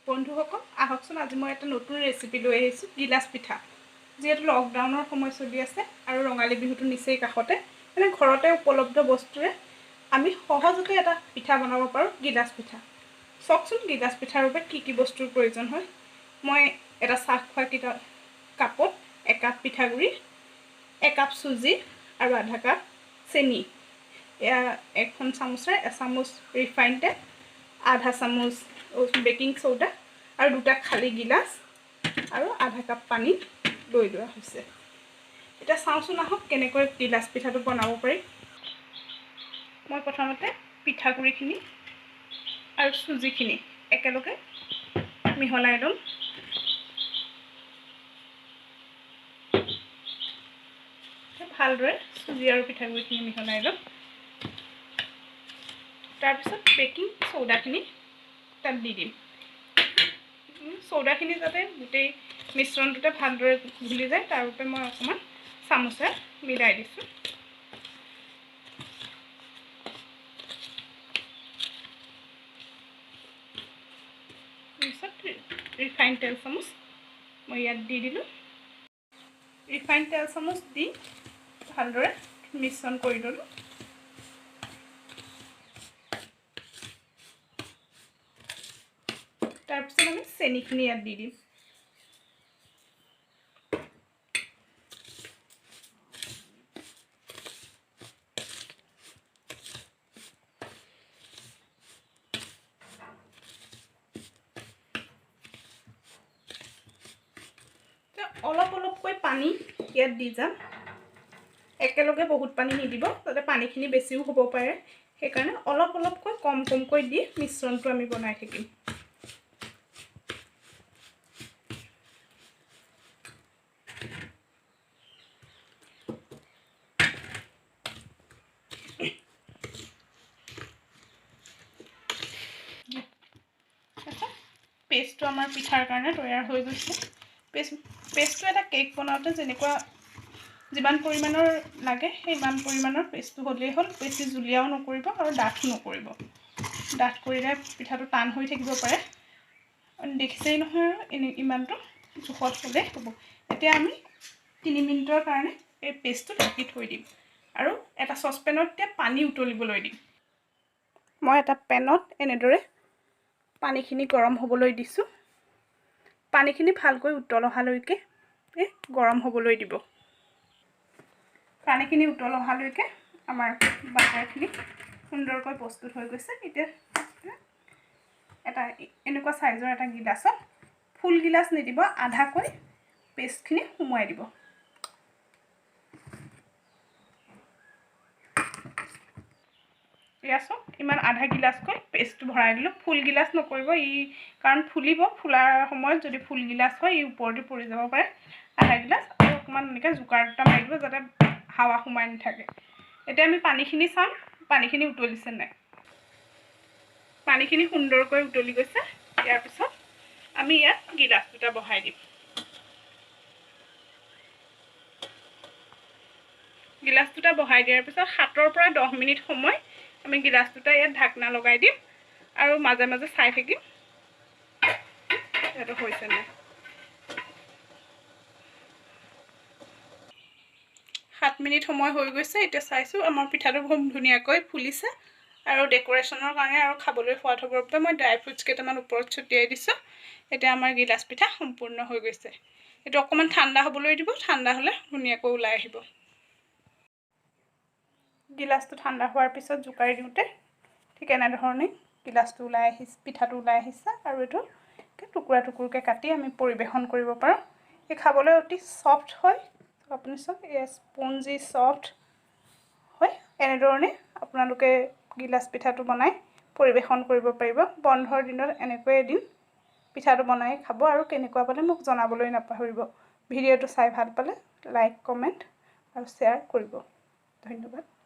বন্ধুসকল, আহকচোন আজি মই এটা নতুন ৰেচিপি লৈ আহিছোঁ, গিলাচ পিঠা। যিহেতু লকডাউনৰ সময় চলি আছে আৰু ৰঙালী বিহুটো নিচেই কাষতে, মানে ঘৰতে উপলব্ধ বস্তুৰে আমি সহজতে এটা পিঠা বনাব পাৰোঁ, গিলাচ পিঠা। চাওকচোন গিলাচ পিঠাৰ বাবে কি কি বস্তুৰ প্ৰয়োজন হয়। মই এটা চাহ খোৱা কাপত একাপ পিঠাগুড়ি, একাপ চুজি আৰু আধা কাপ চেনি, এয়া এখন চামুচেৰে এচামুচ ৰিফাইন তেল, আধা চামুচ বেকিং চ'ডা আৰু দুটা খালী গিলাচ আৰু আধা কাপ পানী লৈ লোৱা হৈছে। এতিয়া চাওঁচোন আহক কেনেকৈ গিলাচ পিঠাটো বনাব পাৰি। মই প্ৰথমতে পিঠাগুড়িখিনি আৰু চুজিখিনি একেলগে মিহলাই ল'ম। ভালদৰে চুজি আৰু পিঠাগুড়িখিনি মিহলাই ল'ম। তাৰপিছত বেকিং চ'ডাখিনি তাত দি দিম। চ'ডাখিনি যাতে গোটেই মিশ্ৰণটোতে ভালদৰে ঘুলি যায় তাৰ বাবে মই অকণমান চামুচেৰে মিলাই দিছোঁ। তাৰপিছত ৰিফাইন তেল চামুচ মই ইয়াত দি দিলোঁ। ৰিফাইন তেল চামুচ দি ভালদৰে মিশ্ৰণ কৰি ল'লোঁ। তাৰপিছত আমি চেনিখিনি ইয়াত দি দিম। অলপ অলপকৈ পানী ইয়াত দি যাম। একেলগে বহুত পানী নিদিব, যাতে পানীখিনি বেছিও হ'ব পাৰে। সেইকাৰণে অলপ অলপকৈ কম কমকৈ দি মিশ্ৰণটো আমি বনাই থাকিম। পেষ্টটো আমাৰ পিঠাৰ কাৰণে তৈয়াৰ হৈ গৈছে। পেষ্টটো এটা কেক বনাওঁতে যেনেকুৱা যিমান পৰিমাণৰ লাগে সিমান পৰিমাণৰ পেষ্টটো হ'লেই হ'ল। বেছি জুলীয়াও নকৰিব আৰু ডাঠ নকৰিব। ডাঠ কৰিলে পিঠাটো টান হৈ থাকিব পাৰে। দেখিছেই নহয়, আৰু এনে ইমানটো জোখত হ'লেই হ'ব। এতিয়া আমি 3 মিনিটৰ কাৰণে এই পেষ্টটো ঢাকি থৈ দিম আৰু এটা চচপেনত এতিয়া পানী উতলিবলৈ দিম। মই এটা পেনত এনেদৰে পানীখিনি গৰম হ'বলৈ দিছোঁ। পানীখিনি ভালকৈ উতল অহালৈকে গৰম হ'বলৈ দিব। পানীখিনি উতল অহালৈকে আমাৰ বাটাৰখিনি সুন্দৰকৈ প্ৰস্তুত হৈ গৈছে। এতিয়া এটা এনেকুৱা চাইজৰ এটা গিলাচত, ফুল গিলাচ নিদিব, আধাকৈ পেষ্টখিনি সুমুৱাই দিব। এয়া চাওক, ইমান আধা গিলাচকৈ পেষ্টটো ভৰাই দিলোঁ। ফুল গিলাচ নকৰিব ই, কাৰণ ফুলিব। ফুলাৰ সময়ত যদি ফুল গিলাচ হয় ই ওপৰতে পৰি যাব পাৰে। আধা গিলাচ আৰু অকণমান এনেকৈ জোকাৰ দুটা মাৰি দিব যাতে হাৱা সোমাই নাথাকে। এতিয়া আমি পানীখিনি চাম, পানীখিনি উতলিছে নাই। পানীখিনি সুন্দৰকৈ উতলি গৈছে। ইয়াৰ পিছত আমি ইয়াত গিলাচ দুটা বহাই দিম। গিলাচ দুটা বহাই দিয়াৰ পিছত 7ৰ পৰা 10 মিনিট সময় আমি গিলাচ দুটা ইয়াত ঢাকনা লগাই দিম আৰু মাজে মাজে চাই থাকিম এইটো হৈছে নাই। 7 মিনিট সময় হৈ গৈছে। এতিয়া চাইছোঁ আমাৰ পিঠাটো খুব ধুনীয়াকৈ ফুলিছে আৰু ডেক'ৰেশ্যনৰ কাৰণে আৰু খাবলৈ সোৱাদ হ'বৰ বাবে মই ড্ৰাই ফ্ৰুটছ কেইটামান ওপৰত ছটিয়াই দিছোঁ। এতিয়া আমাৰ গিলাচ পিঠা সম্পূৰ্ণ হৈ গৈছে। এইটো অকণমান ঠাণ্ডা হ'বলৈ দিব। ঠাণ্ডা হ'লে ধুনীয়াকৈ ওলাই আহিব। গিলাচটো ঠাণ্ডা হোৱাৰ পিছত জোকাৰি দিওঁতে ঠিক এনেধৰণে গিলাচটো ওলাই আহিছে, পিঠাটো ওলাই আহিছে। আৰু এইটো টুকুৰা টুকুৰকৈ কাটি আমি পৰিৱেশন কৰিব পাৰোঁ। এই খাবলৈ অতি ছফ্ট হয়। আপুনি চাওক, এই স্পঞ্জি ছফ্ট হয়। এনেধৰণে আপোনালোকে গিলাচ পিঠাটো বনাই পৰিৱেশন কৰিব পাৰিব। বন্ধৰ দিনত এনেকৈ এদিন পিঠাটো বনাই খাব আৰু কেনেকুৱা পালে মোক জনাবলৈ নাপাহৰিব। ভিডিঅ'টো চাই ভাল পালে লাইক, কমেণ্ট আৰু শ্বেয়াৰ কৰিব। ধন্যবাদ।